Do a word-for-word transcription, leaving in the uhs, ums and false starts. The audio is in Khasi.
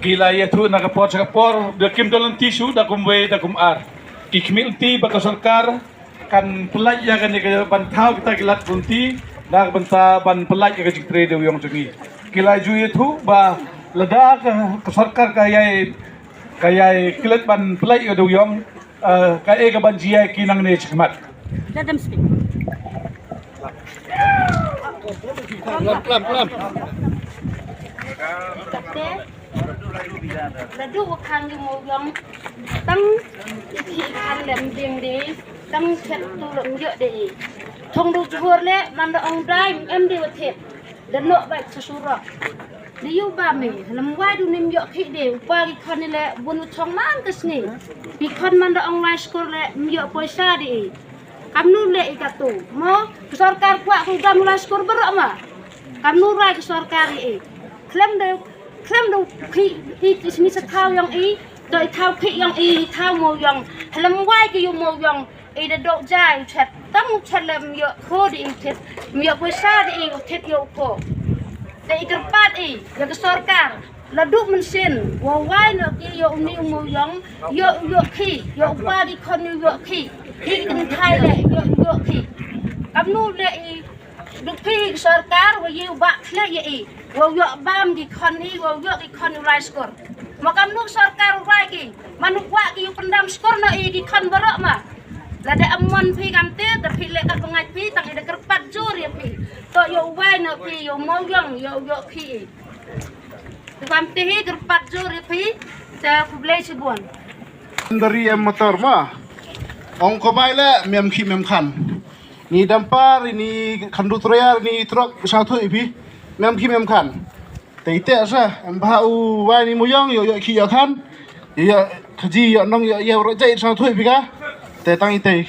Ki la ïathuh na ka por sha ka por, da kim don lynti shuh, da kumwei da kumar. Ki khmih lynti ba ka sorkar kan pyllait ïa kane ka ban thaw kita ki lad lynti na ka bynta ban pyllait ïa ka jingtrei dewïong jong ngi. Ki la ju ïathuh ba lada ka, ka sorkar ka ïai, ka ïai klet ban pyllait ïa ka dewïong, eh, kaei kaban jia ïa ki nangne shakhmat. Let them speak. Klam, klam, klam. Lada u khang ïa u mawïong, tang i khih i khan lem ding de, tang chet tu lem ïoh de. Thong du jhur le, man da ong dai, em de wa thied. Da noh bad sa surok. Di ïu ba me, lem wai du nim ïoh khih de, u pa ki khon ni le, bun u chong man ka sngi. Ki khon man da ong lai skur le, ym ïoh poisa de. Kamnu leh i katu. Mo, ka sorkar kwah ka u dam u lai skur baroh ma. Kamnu rai ka sorkar i. Khlem da, khlem da khih i, i sni sa thaw ïong i. Da i thaw khih ïong i, i thaw mawïong. Khlem wai ka ïu mawïong. I da doh jai u chet. Tam u chet le ym ïoh kho de i u chet. Ym ïoh poisa de i u chet ïoh kho. Da i kyrpad i, ïa ka sorkar. La duh mynsiem, wa wai noh ki ïoh u ni u mawïong, ïoh u ïoh khih, ïoh u pa ki khon u ïoh khih, i kynthai le ïoh u ïoh khih. Kamnu le i, duh phi ki sorkar, wa ïoh ba khleh ïa i, wa ïoh bam ki khon i, wa ïoh ki khon u lai skur. Ma kamnu sorkar u wai ki, manu kwah ki u pyndam skur noh i ki khon baroh ma. Lada amon phi kamte, da phi le ka pyngai phi, tang i da kyrpad jur ïa phi. To ïoh u wai noh phi, ïoh u mawïong, ïoh u ïoh khih i. Kam te hi kyrpad jur ïa phi, sa khublei shibun. Dari em motor ma. Ong ko bai le mem khi mem khan. Ni dampar ni khandu troyar ni trok sa thu ïa phi. Mem khi mem khan. Te ite sa em ba u wai ni mawïong ïoh ïoh khi ïoh khan. Ïoh khaji ïoh nong ïoh ïoh ro jai sa thu ïa phi ka. Te tang ite.